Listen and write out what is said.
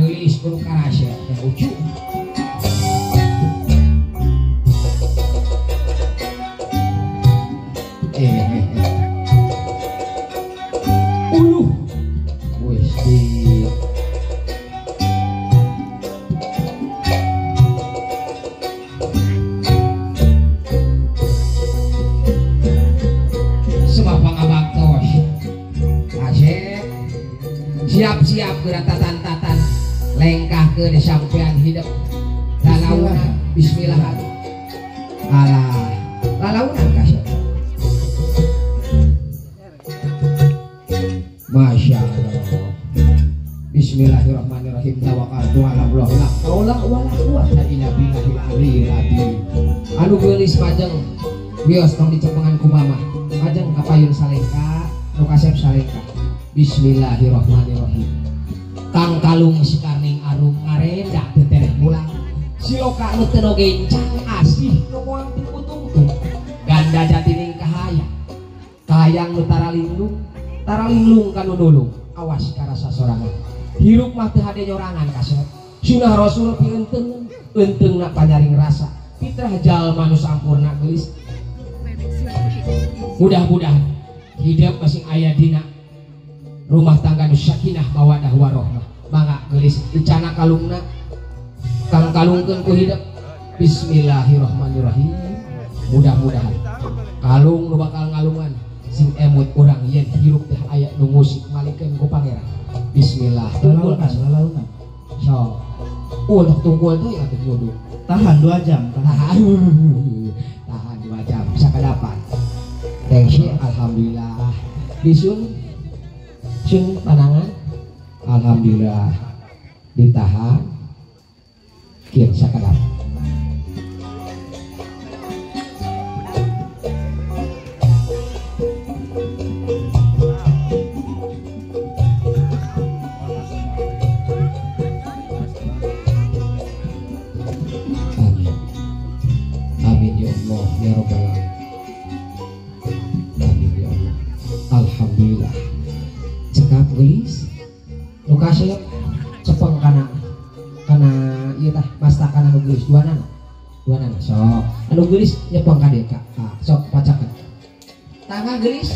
geulis kudu karasep teh ucu. Uluh wis di semua pangabaktos asep siap-siap geura tatan-tatan lengkahkeun sampean hidup lalaunan bismillah alah lalaunan kasep. Masya Allah. Bismillahirrahmanirrahim. Tawakkaltu ala Allah la haula wala quwata illa billahil aliyil azim. Anu geulis majeng wios tong dicepengan ku mamah. Majeng kapayun salengka, nu kasep salengka. Bismillahirrahmanirrahim. Kang kalung sikarning arum ngarenda teu tereh mulang. Siloka nu teu gencang asih nu moal teu. Ganda jatining kahayang. Kahayang nu taralinglung. Taralinglung kanu nulung awas karasa sorangan hirup mah teu hade nyorangan kasep sunah rasul pieunteng eunteungna panyaring rasa fitrah jalma nu sampurna geulis. Mudah-mudahan hidup masing aya dina rumah tangga nu sakinah mawadah warohmah. Mangga geulis dicana kalungna kang kalungkeun ku hidup. Bismillahirrahmanirrahim. Mudah-mudahan kalung nu bakal ngalungan sing emut urang yen hirup teh aya nu ngusik malikeun ku pangeran. Bismillah. Tungkul lalaunan. So. Ulah tungkul teh atuh nyuduk. Tahan 2 jam, tahan. Tahan 2 jam sakadapan. Tengsi alhamdulillah. Disun sun panangan alhamdulillah ditahan kieu sakadapan. Ya Rabbal Alamin. Amin ya Allah. Alhamdulillah. Cekap geulis. Nu kasep cepeng kana kana ieu tah masta kana nu geulis duanana. Duanana sok. Anu geulis nyepeng ka dieu ka. Sok pacakeun. Tangga geulis.